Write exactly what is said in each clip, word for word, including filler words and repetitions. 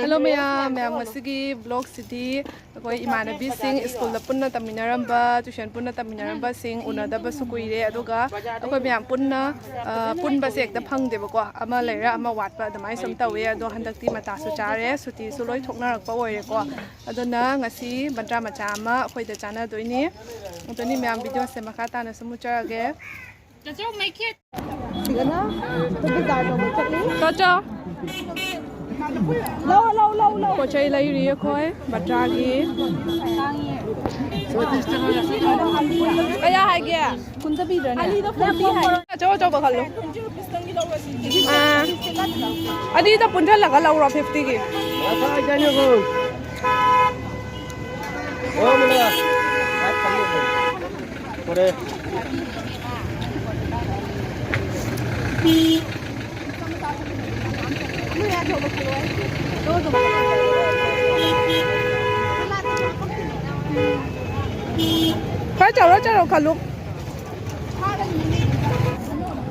Hello ꯃꯌꯥꯝ, ꯃꯌꯥꯝ ꯉꯁꯤꯒꯤ vlogꯁꯤꯗꯤ ꯑꯩꯈꯣꯏ ꯏꯃꯥꯟꯅꯕꯤꯁꯤꯡ, ꯁ꯭ꯀꯨꯜꯗ ꯄꯨꯟꯅ ꯇꯝꯃꯤꯟꯅꯔꯝꯕ, tuition ꯄꯨꯟꯅ ꯇꯝꯃꯤꯟꯅꯔꯝꯕꯁꯤꯡ ꯎꯅꯗꯕꯁꯨ ꯀꯨꯏꯔꯦ꯫ ꯑꯗꯨꯒ ꯑꯩꯈꯣꯏ ꯃꯌꯥꯝ ꯄꯨꯟꯅ, ꯑ, ꯄꯨꯟꯕꯁꯦ ꯍꯦꯛꯇ ꯐꯪꯗꯦꯕꯀꯣ, ꯑꯃ ꯂꯩꯔ ꯑꯃ ꯋꯥꯠꯄ ꯑꯗꯨꯃꯥꯏꯅ ꯁꯨꯝ ꯇꯧꯋꯦ꯫ ꯑꯗꯣ ꯍꯟꯗꯛꯇꯤ ꯃꯇꯥꯁꯨ ꯆꯥꯔꯦ, ꯁꯨꯇꯤꯁꯨ ꯂꯣꯏ ꯊꯣꯛꯅꯔꯛꯄ ꯑꯣꯏꯔꯦꯀꯣ꯫ ꯑꯗꯨꯅ ꯉꯁꯤ ꯕꯟꯗ꯭ꯔꯥ ꯃꯆꯥ ꯑꯃ ꯑꯩꯈꯣꯏꯗ ꯆꯥꯟꯅꯗꯣꯏꯅꯤ꯫ ꯑꯗꯨꯅꯤ ꯃꯌꯥꯝ, videoꯁꯦ ꯃꯈꯥ ꯇꯥꯅ ꯁꯨꯝ ꯎꯠꯆꯔꯒꯦ꯫ ꯁꯤꯗꯅ ꯕꯖꯥꯔ ꯇꯧꯕ ꯆꯠꯂꯤ꯫ ꯆꯣ, ꯆꯣ꯫ ꯂꯧ, ꯂꯧ, ꯂꯧ, ꯂꯧ꯫ ꯄꯣꯠ ꯆꯩ ꯂꯩꯔꯤ ꯑꯩꯈꯣꯏ ꯕꯟꯗ꯭ꯔꯥꯒꯤ꯫ ꯀꯌꯥ ꯍꯥꯏꯒꯦ? ꯀꯨꯟꯇ ꯄꯤꯗ꯭ꯔꯅꯦ? ꯑꯅꯤꯗ ꯐꯣꯔꯇꯤ ꯍꯥꯏ꯫ ꯑꯆꯧ ꯑꯆꯧꯕ ꯈꯜꯂꯣ꯫ ꯑꯥ꯫ ꯑꯅꯤꯗ ꯄꯨꯟꯁꯤꯜꯂꯒ ꯂꯧꯔꯣ, fiftyꯒꯤ꯫ ꯈꯔ ꯆꯥꯎꯔ ꯆꯥꯎꯔ ꯈꯜꯂꯨ꯫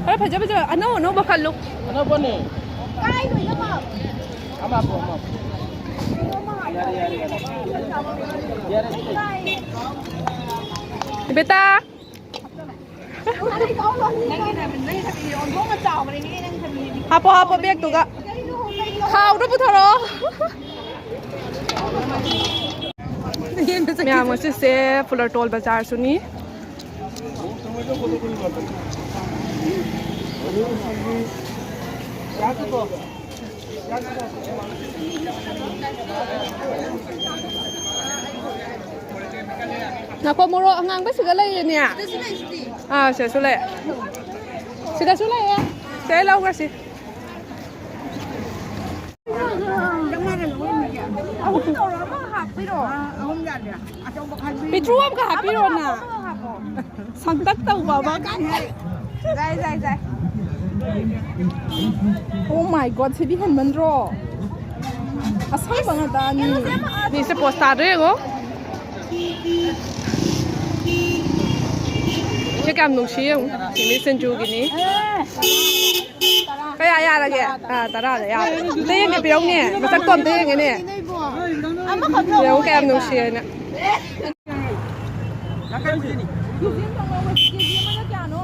ꯈꯔ ꯐꯖ ꯐꯖ ꯑꯅꯧ ꯑꯅꯧꯕ ꯈꯜꯂꯨ꯫ ꯑꯅꯧꯕꯅꯦ꯫ ꯑꯃ ꯍꯥꯞꯄꯣ, ꯑꯃ ꯍꯥꯞꯄꯣ꯫ ꯌꯥꯔꯦ, ꯌꯥꯔꯦ, ꯌꯥꯔꯦ꯫ ꯌꯥꯔꯦ, ꯁꯤ ꯂꯩ꯫ ꯕꯦꯇꯥ꯫ ꯍꯥꯞꯄꯣ, ꯍꯥꯞꯄꯣ, ꯕꯦꯛꯇꯨꯒ꯫ ꯈꯥꯎꯗꯣ ꯄꯨꯊꯣꯔꯛꯑꯣ꯫ ꯃꯌꯥꯝ, ꯉꯁꯤꯁꯦ ꯐꯨꯂꯔꯇꯣꯜ ꯕꯖꯥꯔꯁꯨꯅꯤ꯫ ꯉꯥꯏꯈꯣ, ꯃꯣꯔꯣꯛ ꯑꯉꯥꯡꯕꯁꯤꯒ ꯂꯩꯔꯦꯅꯦ꯫ ꯑꯥ, ꯁꯤꯗꯁꯨ ꯂꯩ꯫ ꯁꯤꯗꯁꯨ ꯂꯩꯌꯦ꯫ ꯁꯤꯗꯩ ꯂꯧꯈ꯭ꯔꯁꯤ꯫ ꯄꯤꯇ꯭ꯔꯨ ꯑꯃꯒ ꯍꯥꯞꯄꯤꯔꯣꯅ꯫ ꯁꯪꯇꯛ ꯇꯧꯕ ꯑꯃ ꯀꯟꯅ꯫ ꯖꯥꯏ, ꯖꯥꯏ, ꯖꯥꯏ꯫ Oh my God, ꯁꯤꯗꯤ ꯍꯦꯟꯃꯟꯗ꯭ꯔꯣ? ꯑꯁꯪꯕ ꯉꯥꯛꯇ ꯑꯅꯤ꯫ ꯃꯤꯁꯦ ꯄꯣꯁ ꯇꯥꯗ꯭ꯔꯦ ꯌꯦꯡꯉꯣ꯫ ꯁꯤ ꯀꯌꯥꯝ ꯅꯨꯡꯁꯤ ꯌꯦꯡꯉꯨ꯫ ꯁꯤ ꯃꯤ ꯁꯤꯡꯖꯨꯒꯤꯅꯤ꯫ ꯀꯌꯥ ꯌꯥꯔꯒꯦ? ꯑꯥ, ꯇꯔꯥꯗ ꯌꯥꯔꯦ꯫ ꯑꯝꯇ ꯌꯦꯡꯒꯦ, ꯄꯤꯔꯛꯎꯅꯦ꯫ ꯃꯁꯛꯇꯣ ꯑꯝꯇ ꯌꯦꯡꯒꯦꯅꯦ꯫ ꯌꯦꯡꯉꯨ ꯀꯌꯥꯝ ꯅꯨꯡꯁꯤꯌꯦꯅ꯫ ꯀꯦꯖꯤ ꯑꯃꯗ ꯀꯌꯥꯅꯣ?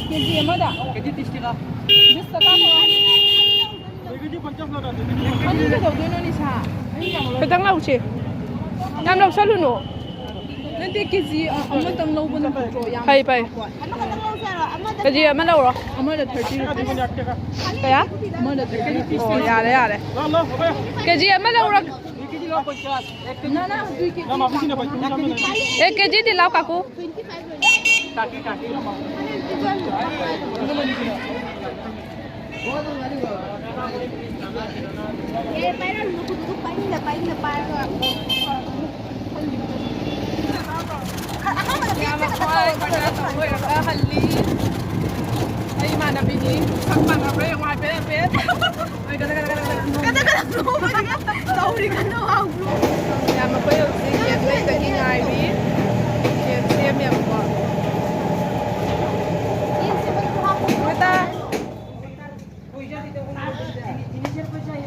ꯀꯦꯖꯤ ꯑꯃꯗ? ꯀꯦꯖꯤ ꯇꯤꯁ ꯇꯀꯥ꯫ ꯇꯤꯁ ꯇꯀꯥ ꯈꯛ꯫ ꯑꯅꯤ ꯀꯩꯗꯧꯗꯣꯏꯅꯣ, ꯅꯤꯁꯥ? ꯈꯤꯇꯪ ꯂꯧꯁꯤ꯫ ꯌꯥꯝ ꯂꯧꯁꯜꯂꯨꯅꯨ꯫ ꯅꯠꯇꯦ, ꯀꯦꯖꯤ ꯑꯃꯇꯪ ꯂꯧꯕꯅ ꯐꯠꯇ꯭ꯔꯣ? ꯌꯥꯝ ꯐꯩ, ꯐꯩ꯫ ꯀꯦꯖꯤ ꯑꯃ ꯂꯧꯔꯣ꯫ ꯑꯃꯗ ꯊꯥꯔꯇꯤ ꯔꯨꯄꯤꯁ꯫ ꯀꯌꯥ? ꯑꯃꯗ ꯊꯥꯔꯇꯤ ꯔꯨꯄꯤꯁ꯫ ꯑꯣ, ꯌꯥꯔꯦ, ꯌꯥꯔꯦ꯫ ꯀꯦꯖꯤ ꯑꯃ ꯂꯧꯔꯣ꯫ ꯅꯅꯥ, ꯑꯗꯨꯏ ꯀꯦꯖꯤ ꯑꯦ, ꯀꯦꯖꯤꯗꯤ ꯂꯥꯎ, ꯀꯥꯀꯨ꯫ ꯌꯥꯝꯅ ꯍꯣꯏ, ꯕꯖꯥꯔ ꯇꯧꯕ ꯂꯣꯏꯔꯒ ꯍꯜꯂꯤ꯫ ꯑꯩ ꯏꯃꯥꯟꯅꯕꯤꯅꯤ꯫ ꯁꯛ ꯃꯥꯟꯅꯕ꯭ꯔꯥ ꯌꯦꯡꯉꯣ ꯍꯥꯏꯐꯦꯠ ꯍꯥꯏꯐꯦꯠ꯫ ꯀꯗꯥ ꯀꯗꯥ ꯅꯣꯛꯄꯁꯤꯒ ꯇꯧꯔꯤ ꯀꯟꯅ ꯋꯥꯡꯕ꯭ꯔꯣ? ꯌꯥꯝ ꯑꯩꯈꯣꯏ ꯍꯧꯖꯤꯛ ꯌꯦꯟ ꯂꯩꯕꯒꯤ ꯉꯥꯏꯔꯤ꯫ ꯌꯦꯟ ꯁꯦꯝꯃꯦꯕꯀꯣ꯫ ꯌꯦꯟꯁꯦ ꯃꯩꯗ ꯍꯥꯞꯄꯣ꯫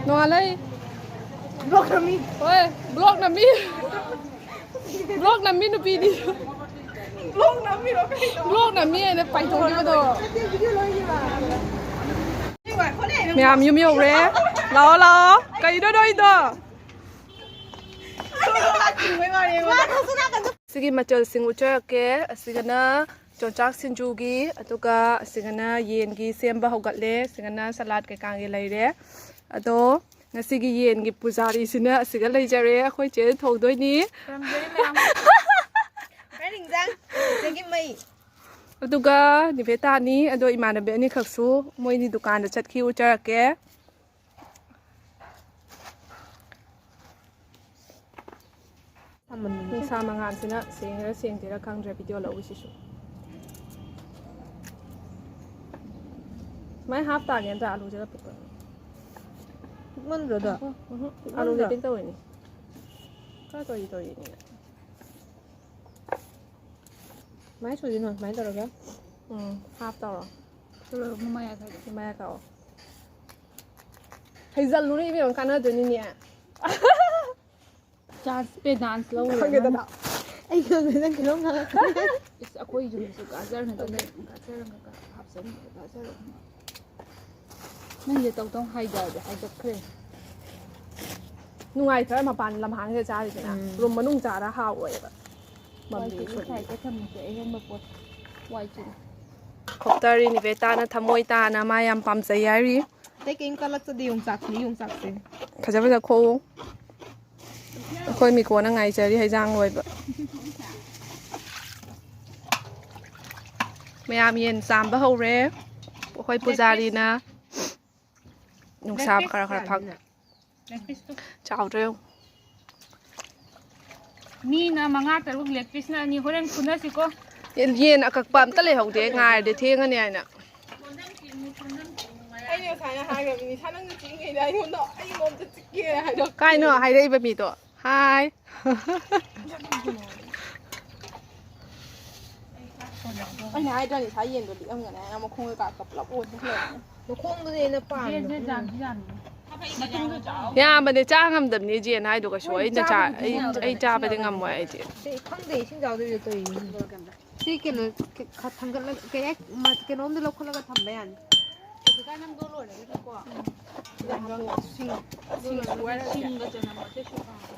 ꯅꯣꯡꯉꯥꯜꯂꯩ꯫ ꯕ꯭ꯂꯣꯛ ꯅꯝꯃꯤ꯫ ꯍꯣꯏ, ꯕ꯭ꯂꯣꯛ ꯅꯝꯃꯤ꯫ ꯕ꯭ꯂꯣꯛ ꯅꯝꯃꯤ ꯅꯨꯄꯤꯗꯤ꯫ ꯕ꯭ꯂꯣꯛ ꯅꯝꯃꯤꯔꯣ ꯀꯩꯅꯣ? ꯕ꯭ꯂꯣꯛ ꯅꯝꯃꯤ ꯍꯥꯏꯅ ꯄꯥꯏꯊꯣꯛꯈꯤꯕꯗꯣ꯫ ꯃꯌꯥꯝ ꯌꯨꯝ ꯌꯧꯔꯦ꯫ ꯂꯥꯛꯑꯣ, ꯂꯥꯛꯑꯣ꯫ ꯀꯩꯅꯣ ꯅꯣꯏꯗꯣ? ꯁꯤꯒꯤ ꯃꯆꯜꯁꯤꯡ ꯎꯠꯆꯔꯛꯀꯦ꯫ ꯑꯁꯤꯒꯅ ꯌꯣꯡꯆꯥꯛ ꯁꯤꯡꯖꯨꯒꯤ, ꯑꯗꯨꯒ ꯑꯁꯤꯒꯅ ꯌꯦꯟꯒꯤ ꯁꯦꯝꯕ ꯍꯧꯒꯠꯂꯦ, ꯑꯁꯤꯒꯅ ꯁꯂꯥꯗ ꯀꯩꯀꯥꯒꯤ ꯂꯩꯔꯦ꯫ ꯑꯗꯣ ꯉꯁꯤꯒꯤ ꯌꯦꯟꯒꯤ ꯄꯨꯖꯥꯔꯤꯁꯤꯅ ꯑꯁꯤꯒ ꯂꯩꯖꯔꯦ, ꯑꯩꯈꯣꯏ ꯆꯦ ꯊꯣꯡꯗꯣꯏꯅꯤ꯫ ꯈꯨꯔꯨꯝꯖꯔꯤ ꯃꯌꯥꯝ꯫ ꯀꯔꯤ ꯏꯟꯖꯥꯡ? ꯆꯦꯒꯤ ꯃꯩ꯫ ꯑꯗꯨꯒ ꯅꯤꯕꯦꯇꯥꯅꯤ, ꯑꯗꯣ ꯏꯃꯥꯟꯅꯕꯤ ꯑꯅꯤꯈꯛꯁꯨ ꯃꯣꯏꯅꯤ ꯗꯨꯀꯥꯟꯗ ꯆꯠꯈꯤ, ꯎꯠꯆꯔꯛꯀꯦ꯫ ꯅꯨꯡꯁꯥ ꯃꯉꯥꯜꯁꯤꯅ ꯁꯦꯡꯉꯤꯔꯥ ꯁꯦꯡꯗꯦꯔꯥ ꯈꯪꯗ꯭ꯔꯦ ꯚꯤꯗꯤꯑꯣ ꯂꯧꯕꯁꯤꯁꯨ꯫ ꯁꯨꯃꯥꯏꯅ ꯍꯥꯞ ꯇꯥꯅꯤ ꯅꯠꯇ꯭ꯔꯥ ꯑꯂꯨꯁꯤꯒ ꯄꯤꯛꯄ? ꯄꯤꯛꯃꯟꯗ꯭ꯔꯣꯗꯣ? ꯎꯝ, ꯎꯝ, ꯑꯂꯨꯁꯦ ꯄꯤꯛꯃꯟꯗ꯭ꯔꯣ? ꯄꯤꯛ ꯇꯧꯔꯤꯅꯤ꯫ ꯈꯔ ꯇꯧꯔꯤ ꯇꯧꯔꯤꯅꯤꯅ꯫ ꯁꯨꯃꯥꯏꯅ ꯁꯣꯏꯗꯣꯏꯅꯣ, ꯁꯨꯃꯥꯏꯅ ꯇꯧꯔꯒ꯫ ꯎꯝ, ꯍꯥꯞ ꯇꯧꯔꯣ꯫ ꯃꯃꯥꯏ ꯌꯥꯊꯣꯛ꯫ ꯃꯃꯥꯏ ꯌꯥꯊꯣꯛꯑꯣ꯫ ꯍꯩꯖꯜꯂꯨꯅꯦ ꯏꯕꯦꯝꯃ, ꯀꯥꯟꯅꯗꯣꯏꯅꯤꯅꯦ꯫ ꯆꯥꯟꯁ ꯄꯦ ꯗꯥꯟꯁ ꯂꯧꯔꯦ ꯈꯪꯉꯦꯗꯅ꯫ ꯃꯥꯅ꯫ ꯑꯩ ꯈꯪꯉꯦ ꯅꯪ ꯀꯩꯅꯣꯝ ꯉꯥꯡꯉꯛꯀꯅꯤ꯫ ꯏꯁ, ꯑꯩꯈꯣꯏ ꯌꯨꯝꯗꯁꯨ ꯒꯥꯖꯔ ꯉꯥꯛꯇ ꯂꯩ꯫ ꯒꯥꯖꯔ ꯑꯃꯒ ꯍꯥꯞꯆꯤꯟꯕ, ꯒꯥꯖꯔ ꯑꯃ꯫ ꯅꯪꯁꯦ ꯇꯧ ꯇꯧ ꯍꯥꯏꯗꯔꯗꯤ ꯍꯥꯏꯒꯠꯈ꯭ꯔꯦ꯫ ꯅꯨꯡꯉꯥꯏꯇ꯭ꯔꯥ ꯃꯄꯥꯟ ꯂꯝꯍꯥꯡꯁꯤꯗ ꯆꯥꯔꯤꯁꯤꯅ? ꯎꯝ꯫ ꯔꯨꯝ ꯃꯅꯨꯡ ꯆꯥꯔ ꯍꯥꯎꯔꯣꯏꯕ꯫ ꯋꯥꯏ ꯃꯝꯂꯤ ꯆꯤꯅꯤ ꯁꯣꯔꯤ꯫ ꯁꯥꯏꯗ ꯊꯝꯃꯁꯦ ꯑꯍꯦꯟꯕ ꯄꯣꯠ꯫ ꯋꯥꯏ ꯆꯤꯅꯤ꯫ ꯈꯣꯛꯇꯔꯤ ꯅꯤꯕꯦꯇꯥꯅ ꯊꯃꯣꯏ ꯇꯥꯅ ꯃꯥ ꯌꯥꯝ ꯄꯥꯝꯖꯩ ꯍꯥꯏꯔꯤ꯫ ꯑꯇꯩ ꯀꯩꯝ ꯀꯜꯂꯛꯆꯗꯦ ꯌꯣꯡꯆꯥꯛꯁꯤꯅꯤ, ꯌꯣꯡꯆꯥꯛꯁꯦ꯫ ꯐꯖ ꯐꯖ ꯈꯣꯛꯎ꯫ ꯑꯩꯈꯣꯏ ꯃꯤꯀꯣꯅ ꯉꯥꯏꯖꯔꯤ ꯍꯩꯖꯥꯡ ꯂꯣꯏꯕ꯫ ꯃꯌꯥꯝ ꯌꯦꯟ ꯆꯥꯝꯕ ꯍꯧꯔꯦ꯫ ꯑꯩꯈꯣꯏ ꯄꯨꯖꯥꯔꯤꯅ ꯅꯨꯡꯁꯥ ꯈꯔ ꯈꯔ ꯐꯪ-, ꯆꯥꯎꯗ꯭ꯔꯦ ꯌꯦꯡꯉꯨ꯫ ꯃꯤꯅ ꯃꯉꯥ ꯇꯔꯨꯛ, ꯂꯦꯒ ꯄꯤꯁꯅ ꯑꯅꯤ꯫ ꯍꯣꯔꯦꯟ ꯐꯨꯅꯁꯤꯀꯣ꯫ ꯌꯦꯟ, ꯌꯦꯟ ꯑꯀꯛꯄ ꯑꯝꯇ ꯂꯩꯍꯧꯗꯦ, ꯉꯥꯏꯔꯗꯤ ꯊꯦꯡꯉꯅꯤ ꯍꯥꯏꯅ꯫ ꯑꯩꯅ ꯉꯁꯥꯏꯅ ꯍꯥꯏꯈ꯭ꯔꯕꯅꯤ, ꯏꯁꯥ ꯅꯪꯅ ꯆꯤꯛꯏꯉꯩꯗ ꯑꯩꯉꯣꯟꯗ, ꯑꯩꯉꯣꯟꯗ ꯆꯤꯛꯀꯦ ꯍꯥꯏꯗꯣ꯫ ꯀꯥꯏꯅꯣ ꯍꯥꯏꯔꯛꯏꯕ ꯃꯤꯗꯣ? ꯍꯥꯏ꯫ ꯑꯩꯅ ꯍꯥꯏꯗ꯭ꯔꯥ, ꯅꯤꯁꯥ ꯌꯦꯟꯗꯣ ꯂꯤꯛꯑꯝꯒꯅꯤ ꯍꯥꯏꯅ, ꯃꯈꯣꯡ ꯀꯩꯀꯥ ꯄꯨꯂꯞ ꯑꯣꯟꯊꯣꯛꯈ꯭ꯔꯦ꯫ ꯃꯈꯣꯡꯗꯨꯅꯦ ꯑꯩꯅ ꯄꯥꯝꯃꯤꯗꯣ꯫ ꯌꯦꯟꯁꯦ ꯌꯥꯝꯁꯨ ꯌꯥꯝꯃꯤ꯫ ꯃꯇꯨꯝꯁꯨ ꯆꯥꯎ꯫ ꯌꯥꯝꯕꯅꯦ, ꯆꯥ ꯉꯝꯗꯕꯅꯦ ꯌꯦꯟ ꯍꯥꯏꯗꯣ ꯀꯩꯁꯨ꯫ ꯍꯣꯏ, ꯑꯩꯅ ꯆꯥ-, ꯆꯥꯕꯗꯤ ꯑꯩ, ꯏꯁꯤꯡ ꯌꯥꯎꯗ꯭ꯔꯗꯤ ꯑꯩ ꯆꯥꯕꯗꯤ ꯏꯁꯤꯡ ꯌꯥꯎꯗ꯭ꯔꯗꯤ ꯉꯝꯃꯣꯏ ꯑꯩꯗꯤ꯫ ꯑꯩ ꯈꯪꯗꯦ, ꯏꯁꯤꯡ ꯆꯥꯎꯗꯣꯏꯗꯣ ꯀꯩ ꯏꯁꯤꯡ ꯂꯣꯏꯔꯀꯥꯟꯗ꯫ ꯁꯤ ꯀꯩꯅꯣ, ꯈ-, ꯊꯥꯡꯒꯠꯂꯒ, ꯀꯩ ꯍꯥꯏ-, ꯃ-, ꯀꯩꯅꯣꯝꯗ ꯂꯧꯈꯠꯂꯒ ꯊꯝꯕ ꯌꯥꯅꯤ꯫ ꯍꯧꯖꯤꯛꯀꯥꯟ ꯅꯪꯗꯣ ꯂꯣꯏꯔꯒꯗꯤꯀꯣ꯫ ꯁꯤꯡ, ꯁꯤꯡ ꯁꯨ ꯍꯥꯏꯔꯒꯦ꯫ ꯁꯤꯡꯒ ꯆꯅꯝ ꯑꯇꯩꯁꯨ ꯄꯥꯝꯃꯦ꯫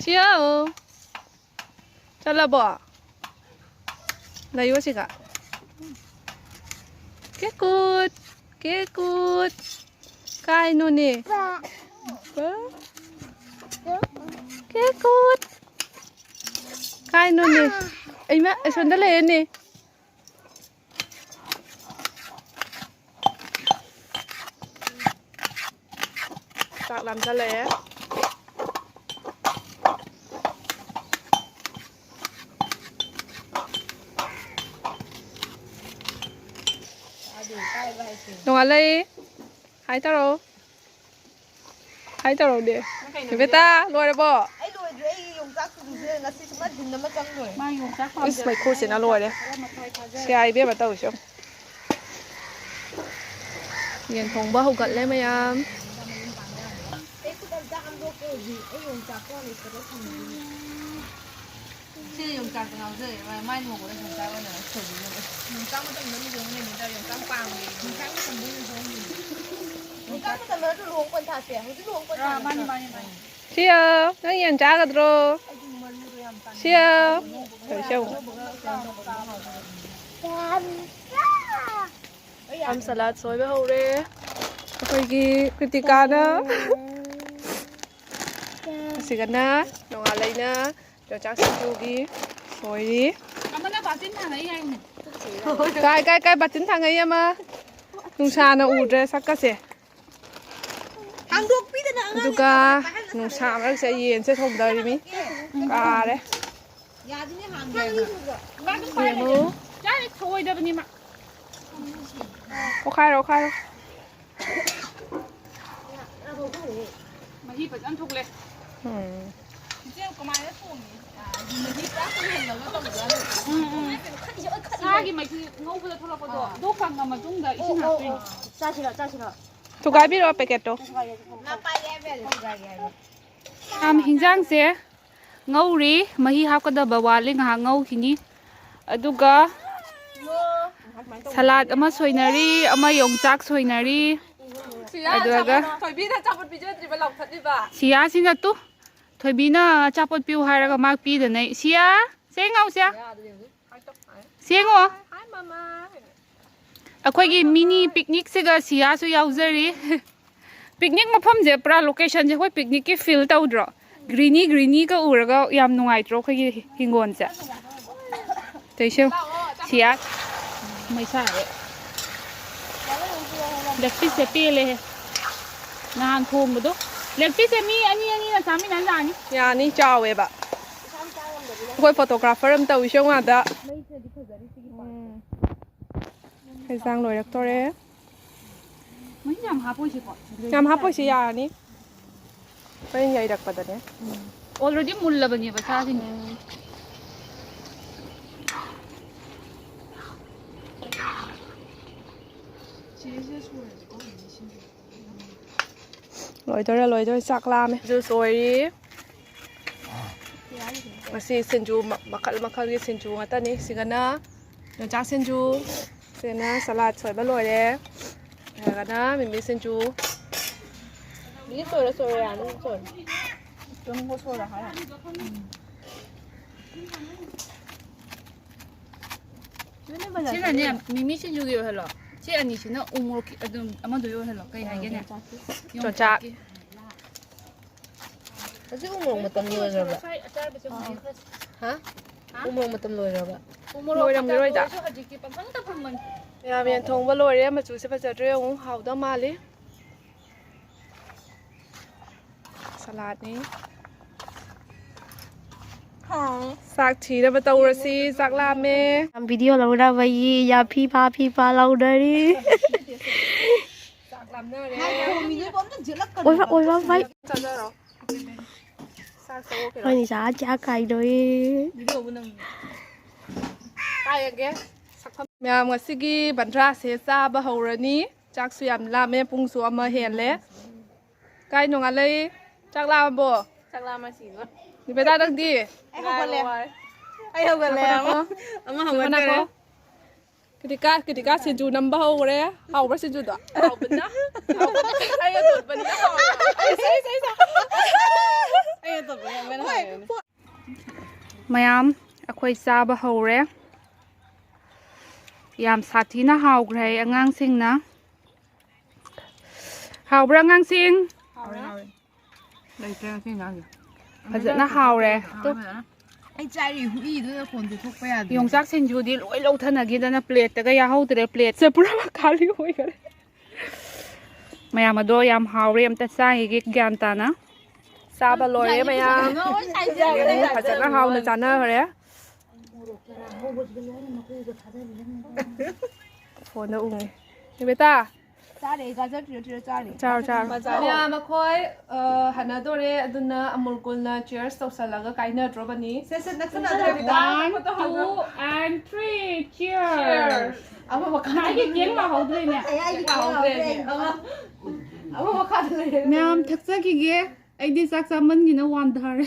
ꯆꯤꯌꯥꯎ꯫ ꯆꯠꯂꯕꯣ? ꯂꯩꯌꯣ ꯁꯤꯒ꯫ ꯀꯦꯀꯨꯠ, ꯀꯦꯀꯨꯠ꯫ ꯀꯥꯏꯅꯣꯅꯦ? ꯀꯦꯀꯨꯠ꯫ ꯀꯥꯏꯅꯣꯅꯦ? ꯏꯃꯥ, ꯑꯁꯣꯝꯗ ꯂꯩꯔꯦꯅꯦ꯫ ꯆꯥꯛ ꯂꯥꯝꯁꯜꯂꯛꯑꯦ꯫ ꯅꯣꯡꯉꯥꯜꯂꯩ, ꯍꯥꯏ ꯇꯧꯔꯣ꯫ ꯍꯥꯏ ꯇꯧꯔꯣꯅꯦ꯫ ꯅꯪ ꯀꯩꯅꯣ ꯕꯦꯇꯥ, ꯂꯣꯏꯔꯕꯣ? ꯑꯩ ꯂꯣꯏꯗ꯭ꯔꯤ, ꯑꯩ ꯌꯣꯡꯆꯥꯛ ꯁꯤꯡꯖꯨ ꯉꯁꯤ ꯁꯨꯃꯥꯏꯅ ꯗꯤꯟ ꯑꯃ ꯆꯪꯗꯣꯔꯦ꯫ ꯃꯥ ꯌꯣꯡꯆꯥꯛ ꯏꯁ, ꯄꯥꯝꯖꯕ ꯃꯩꯈꯨꯁꯤꯅ ꯂꯣꯏꯔꯦ꯫ ꯈꯔ ꯃꯈꯥꯏ ꯊꯥꯖꯔꯦ꯫ ꯁꯤ ꯌꯥꯏ, ꯏꯕꯦꯝꯃ, ꯇꯧꯔꯤꯁꯦ ꯌꯦꯡꯉꯨ꯫ ꯌꯦꯟ ꯊꯣꯡꯕ ꯍꯧꯒꯠꯂꯦ ꯃꯌꯥꯝ꯫ ꯑꯩ ꯈꯨꯠ ꯑꯝꯇ ꯍꯥꯝꯗꯣꯛꯀꯦ ꯍꯧꯖꯤꯛ꯫ ꯑꯩ ꯌꯣꯡꯆꯥꯛꯀ ꯂꯩꯇꯕ ꯊꯝꯃꯤꯁꯤꯅꯦ꯫ ꯁꯤ ꯌꯣꯡꯆꯥꯛꯇ ꯉꯥꯎꯖꯩ꯫ ꯃꯥꯏ ꯅꯣꯡꯃꯗ ꯌꯣꯡꯆꯥꯛ ꯑꯣꯏꯅ ꯊꯣꯡꯕꯤꯅꯕ꯫ ꯌꯣꯡꯆꯥꯛ ꯃꯇꯝꯗ ꯂꯨꯍꯣꯡꯉꯤꯅꯦ, ꯌꯣꯡꯆꯥꯛ ꯄꯥꯝꯃꯦ꯫ ꯌꯣꯡꯆꯥꯛ ꯃꯇꯝꯗ ꯂꯨꯍꯣꯡꯉꯤꯅꯦ꯫ ꯌꯣꯡꯆꯥꯛ ꯃꯇꯝꯗ ꯅꯠꯇ꯭ꯔꯣ ꯂꯨꯍꯣꯡ ꯄꯟꯊꯥꯁꯦ? ꯍꯧꯖꯤꯛ ꯂꯨꯍꯣꯡ ꯄꯟꯊꯥ ꯅꯠꯇ꯭ꯔꯣ? ꯃꯥꯅꯤ, ꯃꯥꯅꯤ, ꯃꯥꯅꯤ꯫ ꯁꯤꯌꯥ, ꯅꯪ ꯌꯦꯟ ꯆꯥꯒꯗ꯭ꯔꯣ? ꯁꯤꯌꯥ꯫ ꯇꯧꯔꯤꯁꯦ ꯌꯦꯡꯉꯨ꯫ ꯌꯥꯝ ꯁꯂꯥꯗ ꯁꯣꯏꯕ ꯍꯧꯔꯦ꯫ ꯑꯩꯈꯣꯏꯒꯤ ꯀ꯭ꯔꯤꯇꯤꯀꯥꯅ꯫ ꯑꯁꯤꯒꯅ ꯅꯣꯡꯉꯥꯜꯂꯩꯅ ꯌꯣꯡꯆꯥꯛ ꯁꯤꯡꯖꯨꯒꯤ ꯁꯣꯏꯔꯤ꯫ ꯑꯃꯅ ꯕꯥꯇꯤꯟ ꯊꯥꯡꯉꯛꯏ ꯍꯥꯏꯅꯦ꯫ ꯀꯥꯏ, ꯀꯥꯏ, ꯀꯥꯏ ꯕꯥꯇꯤꯟ ꯊꯥꯡꯉꯛꯏ ꯑꯃ? ꯅꯨꯡꯁꯥꯅ ꯎꯗ꯭ꯔꯦ ꯁꯛꯀꯁꯦ꯫ ꯍꯥꯡꯗꯣꯛꯄꯤꯗꯅ ꯑꯉꯥꯡ ꯑꯗꯨꯒ ꯅꯨꯡꯁꯥ ꯃꯔꯛꯁꯤꯗ ꯌꯦꯟꯁꯦ ꯊꯣꯡꯗꯧꯔꯤꯃꯤ꯫ ꯀꯥꯔꯦ꯫ ꯌꯥꯗꯤꯅꯦ ꯍꯥꯡꯒꯦ ꯍꯥꯏꯕ꯫ ꯌꯦꯡꯉꯨ꯫ ꯆꯥꯔꯤ ꯊꯧꯑꯣꯏꯗꯕꯅꯤ ꯃꯥ꯫ ꯑꯣꯈꯥꯏꯔꯣ, ꯑꯣꯈꯥꯏꯔꯣ꯫ ꯃꯍꯤ ꯐꯖꯅ ꯊꯣꯛꯂꯦ꯫ ꯎꯝ꯫ ꯏꯆꯦ ꯀꯃꯥꯏꯅ ꯊꯣꯡꯉꯤ? ꯃꯍꯤ ꯄꯨꯔꯥ ꯀꯪꯍꯜꯂꯒ ꯇꯧꯕ꯭ꯔꯥ? ꯎꯝ, ꯎꯝ꯫ ꯁꯥꯒꯤ ꯃꯍꯤ ꯉꯧꯕꯗ ꯊꯣꯛꯂꯛꯄꯗꯣ, ꯑꯗꯨ ꯀꯪꯉ ꯃꯇꯨꯡꯗ ꯏꯁꯤꯡ ꯍꯥꯞꯇꯣꯏꯅꯤ꯫ ꯆꯥꯁꯤꯔꯣ, ꯆꯥꯁꯤꯔꯣ? ꯊꯨꯒꯥꯏꯕꯤꯔꯣ ꯄꯦꯀꯦꯠꯇꯣ꯫ ꯃꯥ ꯄꯥꯏꯒꯦ ꯍꯥꯏꯕ ꯌꯥꯗꯦ, ꯊꯨꯒꯥꯏꯒꯦ ꯍꯥꯏꯕ꯫ ꯃꯌꯥꯝ ꯍꯤꯟꯖꯥꯡꯁꯦ ꯉꯧꯔꯤ, ꯃꯍꯤ ꯍꯥꯞꯀꯗꯕ ꯋꯥꯠꯂꯤ, ꯉꯥꯏꯍꯥꯛ ꯉꯧꯈꯤꯅꯤ꯫ ꯑꯗꯨꯒ ꯁꯂꯥꯗ ꯑꯃ ꯁꯣꯏꯅꯔꯤ, ꯑꯃ ꯌꯣꯡꯆꯥꯛ ꯁꯣꯏꯅꯔꯤ꯫ ꯁꯤꯌꯥ, ꯑꯗꯨꯒ ꯊꯣꯏꯕꯤꯅ ꯑꯆꯥꯄꯣꯠ ꯄꯤꯖꯗ꯭ꯔꯤꯕ ꯂꯥꯎꯊꯠꯂꯤꯕ꯫ ꯁꯤꯌꯥꯁꯤꯅ ꯇꯨ, ꯊꯣꯏꯕꯤꯅ ꯑꯆꯥꯄꯣꯠ ꯄꯤꯌꯨ ꯍꯥꯏꯔꯒ ꯃꯥ ꯄꯤꯗꯅ꯫ ꯁꯤꯌꯥ, ꯁꯦ ꯉꯥꯎꯁꯤꯌꯥ꯫ ꯁꯦ ꯉꯣ꯫ ꯑꯩꯈꯣꯏꯒꯤ ꯃꯤꯅꯤ ꯄꯤꯛꯅꯤꯛꯁꯤꯒ ꯁꯤꯌꯥꯁꯨ ꯌꯥꯎꯖꯔꯤ꯫ ꯄꯤꯛꯅꯤꯛ ꯃꯐꯝꯁꯦ ꯄꯨꯔꯥ ꯂꯣꯀꯦꯁꯟꯁꯦ ꯑꯩꯈꯣꯏ ꯄꯤꯛꯅꯤꯛꯀꯤ ꯐꯤꯜ ꯇꯧꯗ꯭ꯔꯣ? ꯒ꯭ꯔꯤꯅꯤ, ꯒ꯭ꯔꯤꯅꯤꯒ ꯎꯔꯒ ꯌꯥꯝ ꯅꯨꯡꯉꯥꯏꯇ꯭ꯔꯣ ꯑꯩꯈꯣꯏꯒꯤ ꯍꯤꯡꯒꯣꯜꯁꯦ? ꯇꯩꯁꯦ ꯁꯤꯌꯥ ꯃꯩꯁꯥꯔꯦ꯫ ꯂꯦꯛꯄꯤꯁꯁꯦ ꯄꯦꯜꯂꯦꯍꯦ꯫ ꯅꯍꯥꯟ ꯊꯣꯡꯕꯗꯣ꯫ ꯂꯦꯛꯄꯤꯁꯁꯦ ꯃꯤ ꯑꯅꯤ ꯑꯅꯤꯅ ꯆꯥꯃꯤꯟꯅ ꯌꯥꯅꯤ꯫ ꯌꯥꯅꯤ, ꯆꯥꯎꯋꯦꯕ꯫ ꯑꯩꯈꯣꯏ ꯐꯣꯇꯣꯒ꯭ꯔꯥꯐꯔ ꯑꯃ ꯇꯧꯔꯤꯁꯦ ꯌꯦꯡꯉꯨ ꯑꯥꯗ꯫ ꯎꯝ꯫ ꯍꯦꯟꯖꯥꯡ ꯂꯣꯏꯔꯛꯇꯣꯔꯦ꯫ ꯃꯍꯤ ꯌꯥꯝ ꯍꯥꯞꯄꯣꯏꯁꯤꯀꯣ꯫ ꯌꯥꯝ ꯍꯥꯞꯄꯣꯏꯁꯤ, ꯌꯥꯔꯅꯤ꯫ ꯍꯣꯔꯦꯟ ꯌꯩꯔꯛꯄꯗꯅꯦ꯫ ꯎꯝ꯫ Already ꯃꯨꯜꯂꯕꯅꯦꯕ ꯁꯥꯁꯤꯡꯁꯦ꯫ ꯂꯣꯏꯗꯣꯔꯦ, ꯂꯣꯏꯗꯣꯔꯦ, ꯆꯥꯛ ꯂꯥꯝꯃꯦ꯫ ꯁꯤꯡꯖꯨ ꯁꯣꯏꯔꯤ꯫ ꯉꯁꯤ ꯁꯤꯡꯖꯨ ꯃ-, ꯃꯈꯜ ꯃꯈꯜꯒꯤ ꯁꯤꯡꯖꯨ ꯉꯥꯛꯇꯅꯤ꯫ ꯁꯤꯒꯅ ꯌꯣꯡꯆꯥꯛ ꯁꯤꯡꯖꯨ, ꯁꯤꯒꯅ ꯁꯂꯥꯗ ꯁꯣꯏꯕ ꯂꯣꯏꯔꯦ꯫ ꯁꯤꯒꯅ ꯃꯤꯃꯤ ꯁꯤꯡꯖꯨ꯫ ꯃꯤꯃꯤ ꯁꯣꯏꯔꯣ, ꯁꯣꯏꯔꯣ, ꯌꯥꯅꯤ, ꯁꯣꯏꯔꯣ꯫ ꯁꯤꯅꯅꯦ, ꯃꯤꯃꯤ ꯁꯤꯡꯖꯨꯒꯤ ꯑꯣꯏꯍꯜꯂꯣ꯫ ꯁꯤ ꯑꯅꯤꯁꯤꯅ ꯎ ꯃꯣꯔꯣꯛꯀꯤ ꯑꯗꯨꯝ ꯑꯃꯗꯨꯒꯤ ꯑꯣꯏꯍꯜꯂꯣ꯫ ꯀꯩ ꯍꯥꯏꯒꯦꯅꯦ? ꯌꯣꯡꯆꯥꯛ꯫ ꯌꯣꯡꯆꯥꯛꯀꯤ꯫ ꯍꯧꯖꯤꯛ ꯎ ꯃꯣꯔꯣꯛ ꯃꯇꯝ ꯂꯣꯏꯈ꯭ꯔꯕ? ꯍꯥ? ꯎ ꯃꯣꯔꯣꯛ ꯃꯇꯝ ꯂꯣꯏꯈ꯭ꯔꯕ? ꯎ ꯃꯣꯔꯣꯛ ꯂꯣꯏꯔꯝꯈꯤꯔꯣꯏꯗ꯫ ꯃꯇꯝ ꯑꯣꯏꯔꯁꯨ ꯍꯧꯖꯤꯛꯇꯤ ꯄꯪꯊꯣꯡꯗ ꯊꯣꯡꯕꯅꯤ꯫ ꯃꯌꯥꯝ ꯌꯦꯟ ꯊꯣꯡꯕ ꯂꯣꯏꯔꯦ꯫ ꯃꯆꯨꯁꯦ ꯐꯖꯗ꯭ꯔꯦ꯫ ꯑꯃꯨꯛ ꯍꯥꯎꯗꯧ ꯃꯥꯜꯂꯤ꯫ ꯁꯂꯥꯗꯅꯤ꯫ ꯆꯥꯛ ꯊꯤꯅꯕ ꯇꯧꯔꯁꯤ꯫ ꯆꯥꯛ ꯂꯥꯝꯃꯦ꯫ ꯌꯥꯝ ꯚꯤꯗꯤꯑꯣ ꯂꯧꯅꯕꯒꯤ ꯌꯥꯝ ꯐꯤ ꯐꯥ ꯐꯤ ꯐꯥ ꯂꯧꯅꯔꯤ꯫ ꯆꯥꯛ ꯂꯥꯝꯅꯔꯦ꯫ ꯑꯣꯏꯕ, ꯑꯣꯏꯕ ꯚꯥꯏ꯫ ꯆꯥꯖꯔꯣ꯫ ꯆꯥꯛ ꯆꯥꯎꯑꯣ ꯀꯩꯅꯣ꯫ ꯑꯩꯈꯣꯏꯅꯤ ꯆꯥ ꯆꯥ ꯀꯥꯏꯗꯣꯏ꯫ ꯚꯤꯗꯤꯑꯣꯕꯨ ꯅꯪ ꯄꯥꯏꯔꯒꯦ꯫ ꯃꯌꯥꯝ ꯉꯁꯤꯒꯤ ꯕꯟꯗ꯭ꯔꯥꯁꯦ ꯆꯥꯕ ꯍꯧꯔꯅꯤ꯫ ꯆꯥꯛꯁꯨ ꯌꯥꯝ ꯂꯥꯝꯃꯦ꯫ ꯄꯨꯡꯁꯨ ꯑꯃ ꯍꯦꯜꯂꯦ꯫ ꯀꯥꯏ ꯅꯣꯡꯉꯥꯜꯂꯩ? ꯆꯥꯛ ꯂꯥꯝꯃꯕꯣ? ꯆꯥꯛ ꯂꯥꯝꯃ ꯁꯤꯗꯣꯔꯦ꯫ ꯅꯤꯕꯦꯗꯥ, ꯅꯪꯗꯤ? ꯑꯩ ꯍꯧꯒꯠꯂꯦ꯫ ꯉꯥꯏꯔꯣ, ꯋꯥꯔꯦ꯫ ꯑꯩ ꯍꯧꯒꯠꯂꯦ꯫ ꯉꯥꯏꯈꯣ, ꯉꯥꯏꯈꯣ꯫ ꯑꯃ ꯉꯥꯏꯈꯣ, ꯍꯧꯒꯠꯈ꯭ꯔꯦ꯫ ꯉꯥꯏꯈꯣ꯫ ꯀ꯭ꯔꯤꯇꯤꯀꯥ, ꯀ꯭ꯔꯤꯇꯤꯀꯥ ꯁꯤꯡꯖꯨ ꯅꯝꯕ ꯍꯧꯈ꯭ꯔꯦ꯫ ꯍꯥꯎꯕ꯭ꯔꯥ ꯁꯤꯡꯖꯨꯗꯣ? ꯍꯥꯎꯕꯅ? ꯍꯥꯎꯕꯅ? ꯑꯩ ꯑꯇꯣꯞꯄꯅꯤꯅ ꯍꯥꯎꯕ꯫ ꯑꯩ, ꯑꯩ, ꯑꯩ, ꯑꯩ꯫ ꯑꯩ ꯑꯇꯣꯞꯄꯅꯤꯅ ꯍꯥꯎꯕꯅꯤ꯫ ꯃꯌꯥꯝ, ꯑꯩꯈꯣꯏ ꯆꯥꯕ ꯍꯧꯔꯦ꯫ ꯌꯥꯝ ꯁꯥꯊꯤꯅ ꯍꯥꯎꯈ꯭ꯔꯦ ꯑꯉꯥꯡꯁꯤꯡꯅ꯫ ꯍꯥꯎꯕ꯭ꯔꯥ ꯑꯉꯥꯡꯁꯤꯡ? ꯍꯥꯎꯔꯦ, ꯍꯥꯎꯔꯦ꯫ ꯂꯩꯇ꯭ꯔꯦ ꯉꯁꯤ ꯏꯟꯖꯥꯡꯁꯦ꯫ ꯐꯖꯅ ꯍꯥꯎꯔꯦ꯫ ꯍꯥꯎꯔꯦ ꯐꯖꯅ꯫ ꯑꯩ ꯆꯥꯔꯤ ꯍꯨꯏꯗꯨꯅ ꯐꯣꯟꯁꯦ ꯊꯣꯛꯄ ꯌꯥꯗꯦ꯫ ꯌꯣꯡꯆꯥꯛ ꯁꯤꯡꯖꯨꯗꯤ ꯂꯣꯏ ꯂꯧꯊꯅꯈꯤꯗꯅ ꯄ꯭ꯂꯦꯠꯇꯒ ꯌꯥꯍꯧꯗ꯭ꯔꯦ꯫ ꯄ꯭ꯂꯦꯠꯁꯦ ꯄꯨꯔꯥ ꯈꯥꯂꯤ ꯑꯣꯏꯈꯔꯦ꯫ ꯃꯌꯥꯝ ꯑꯗꯣ ꯌꯥꯝ ꯍꯥꯎꯔꯦ꯫ ꯑꯝꯇ ꯆꯥꯈꯤꯒꯦ ꯒ꯭ꯌꯥꯟ ꯇꯥꯅ꯫ ꯆꯥꯕ ꯂꯣꯏꯔꯦ ꯃꯌꯥꯝ꯫ ꯐꯖꯅ ꯍꯥꯎꯅ ꯆꯥꯅꯈ꯭ꯔꯦ꯫ ꯐꯣꯟꯗ ꯎꯪꯉꯦ꯫ ꯅꯤꯕꯦꯇꯥ꯫ ꯆꯥꯔꯦ, ꯒꯥꯖꯔ ꯊꯤꯔꯣ, ꯊꯤꯔꯣ, ꯆꯥꯔꯦ꯫ ꯆꯥꯔꯣ, ꯆꯥꯔꯣ꯫ ꯃꯌꯥꯝ ꯑꯩꯈꯣꯏ ꯑ, ꯍꯟꯅꯗꯣꯔꯦ, ꯑꯗꯨꯅ ꯑꯃꯨꯜ ꯀꯨꯜꯅ ꯆꯤꯌꯔꯁ ꯇꯧꯁꯜꯂꯒ ꯀꯥꯏꯅꯗ꯭ꯔꯣꯕꯅꯤ꯫ ꯁꯦ, ꯁꯦ, ꯅꯛꯁꯟꯅꯗ꯭ꯔꯦ꯫ One, two, and three. Cheers. ꯑꯃ ꯃꯈꯥ ꯉꯁꯥꯏꯒꯤ ꯀꯦꯛ ꯂꯥꯛꯍꯧꯗ꯭ꯔꯦꯅꯦ꯫ ꯑꯩ ꯑꯩꯒꯤ ꯀꯦꯛ ꯌꯥꯎꯗ꯭ꯔꯦꯅꯦ꯫ ꯑꯃ, ꯑꯃ ꯃꯈꯥꯗ ꯂꯩꯔꯦ꯫ ꯃꯌꯥꯝ ꯊꯛꯆꯈꯤꯒꯦ꯫ ꯑꯩꯗꯤ ꯆꯥꯛ ꯆꯥꯃꯟꯒꯤꯅ ꯋꯥꯟꯊꯔꯦ꯫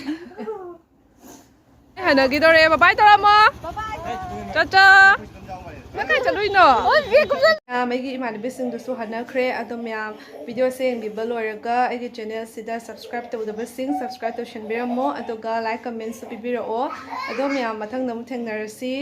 ꯍꯥꯏꯅꯈꯤꯗꯧꯔꯦ, ꯕꯕꯥꯏ ꯇꯧꯔꯝꯃꯣ꯫ ꯆꯠꯆꯥ꯫ ꯅꯪ ꯀꯥꯏ ꯆꯠꯂꯨꯏꯅꯣ? ꯃꯌꯥꯝ ꯑꯩꯒꯤ ꯏꯃꯥꯟꯅꯕꯤꯁꯤꯡꯗꯨꯁꯨ ꯍꯟꯅꯈ꯭ꯔꯦ꯫ ꯑꯗꯣ ꯃꯌꯥꯝ ꯚꯤꯗꯤꯑꯣꯁꯦ ꯌꯦꯡꯕꯤꯕ ꯂꯣꯏꯔꯒ ꯑꯩꯒꯤ ꯆꯦꯅꯦꯜꯁꯤꯗ ꯁꯕꯁꯀ꯭ꯔꯥꯏꯕ ꯇꯧꯗꯕꯁꯤꯡ ꯁꯕꯁꯀ꯭ꯔꯥꯏꯕ ꯇꯧꯁꯟꯕꯤꯔꯝꯃꯣ, ꯑꯗꯨꯒ ꯂꯥꯏꯛ ꯀꯃꯦꯟꯁꯨ ꯄꯤꯕꯤꯔꯛꯑꯣ꯫ ꯑꯗꯣ ꯃꯌꯥꯝ ꯃꯊꯪꯗ ꯑꯃꯨꯛ ꯊꯦꯡꯅꯔꯁꯤ꯫